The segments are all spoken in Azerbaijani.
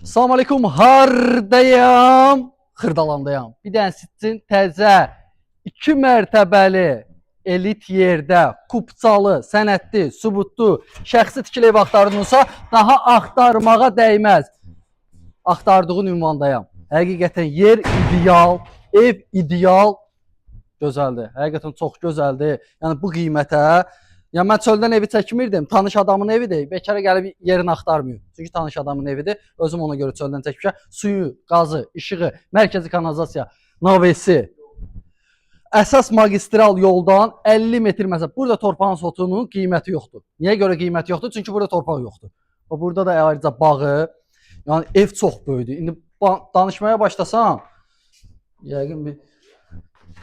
Salam aleykum, hardayam? Xırdalandayam. Bir dənə sizin təzə 2 mərtəbəli elit yerdə, kupçalı, sənədli, sübutlu, şəxsi tikili ev axtardınızsa, daha axtarmağa dəyməz. Axtardığın ünvandayam. Həqiqətən yer ideal, ev ideal, gözəldir. Həqiqətən çox gözəldir. Yəni bu qiymətə, yəni mən çöldən evi çəkmirdim. Tanış adamın evidir. Bekara gəlib yerini axtarmıyor. Çünki tanış adamın evidir. Özüm ona görə çöldən çəkmişəm. Suyu, qazı, işığı, mərkəzi kanalizasiya, navesi. Əsas magistral yoldan 50 metr məsafə. Burada torpağın sotunun qiyməti yoxdur. Niyə görə qiyməti yoxdur? Çünki burada torpaq yoxdur. Və burada da ayrıca bağı, yəni ev çox böyükdür. İndi danışmaya başlasam, yəqin bir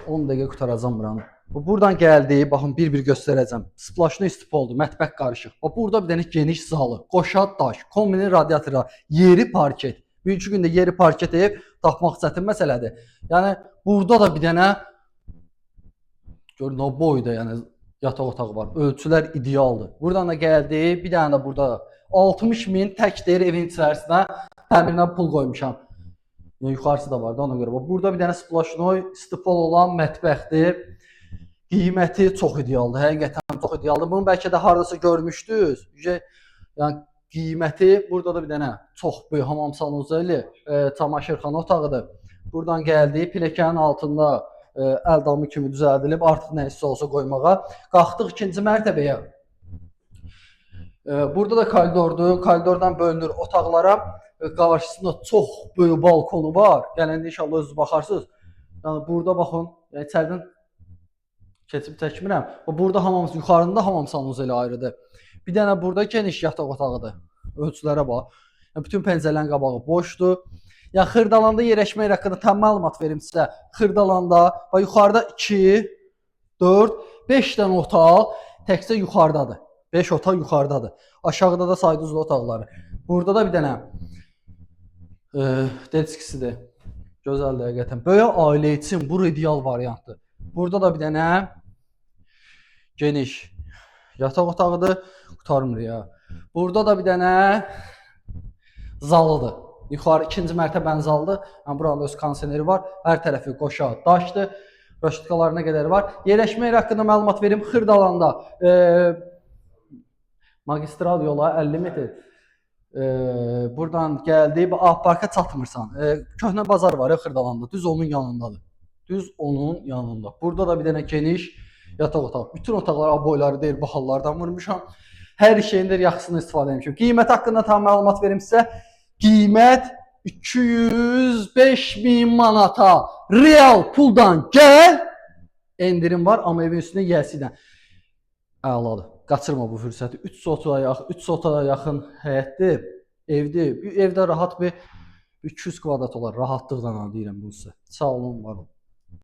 10 dəqiqə qurtaracağam buranı. Bu buradan gəldi, baxın bir-bir göstərəcəm. Splaşlı istipoldur, mətbəx qarışıq. Bax burada bir dənə geniş zalı, qoşa daş, kombinin radiatoru, yeri parket. Bugünkü gündə yeri parket ev tapmaq çətin məsələdir. Yəni burada da bir dənə gör nə boyda yəni yataq otağı var. Ölçülər idealdır. Buradan da gəldi, bir dənə də burada 60 min tək deyir evin içərisinə təmirinə pul qoymuşam. Yəni, yuxarısı da var da ona görə. Bax, burada bir dənə splaşnoy istipol olan mətbəxdir. Qiyməti çox idealdır. Həqiqətən çox idealdır. Bunu bəlkə də hardasa görmüşdünüz. Yəni qiyməti burada da bir dənə çox böyük hamam sanuzeli, çamaşırxana otağıdır. Buradan gəldi, pilləkənin altında əl damı kimi düzəldilib, artıq nə isə olsa qoymağa. Qalxdıq ikinci mərtəbəyə. Burada da koridordur. Koridordan bölünür otaqlara. Qarşısında çox böyük balkonu var. Gələndə inşallah özünüz baxarsınız. Yəni burada baxın, yəni içəridən keçib çəkmirəm. Bax, burada hamam, yuxarında hamam sanuzeli ayrıdır. Bir dənə burada geniş yataq otağıdır. Ölçülərə bax. Yəni bütün pəncərələrin qabağı boşdur. Yəni Xırdalanda yerləşmək haqqında tam məlumat verim sizə. Xırdalanda bax yuxarıda 2, 4, 5 dənə otaq təkcə yuxarıdadır. 5 otaq yuxarıdadır. Aşağıda da saydınız otaqları. Burada da bir dənə detskisidir. Gözəldir həqiqətən. Böyük ailə üçün bu ideal variantdır. Burada da bir dənə geniş yataq otağıdır. Qurtarmır ya. Burada da bir dənə zalıdır. Yuxarı ikinci mərtəbənin zalıdır. Yəni buranın da öz kondisioneri var. Hər tərəfi qoşa daşdır. Rəşidkaları nə qədər var. Yerləşmə yeri haqqında məlumat verim. Xırdalanda magistral yola 50 metr. Buradan gəldi, bu A parka çatmırsan. Köhnə bazar var ya Xırdalanda. Düz onun yanındadır. Düz onun yanında. Burada da bir dənə geniş yataq otağı. Bütün otaqlar aboyları deyil, bahalardan vurmuşam. Hər şeyin də yaxşısını istifadə etmişəm. Qiymət haqqında tam məlumat verim sizə. Qiymət 205 min manata real puldan gəl. Endirim var, amma evin üstünə yiyəsi ilə. Əladır. Qaçırma bu fürsəti. 3 sotaya yaxın, 3 sotaya yaxın həyətdir, evdir. Bir evdə rahat bir 200 kvadrat olar. Rahatlıqla deyirəm bunu sizə. Sağ olun, var olun.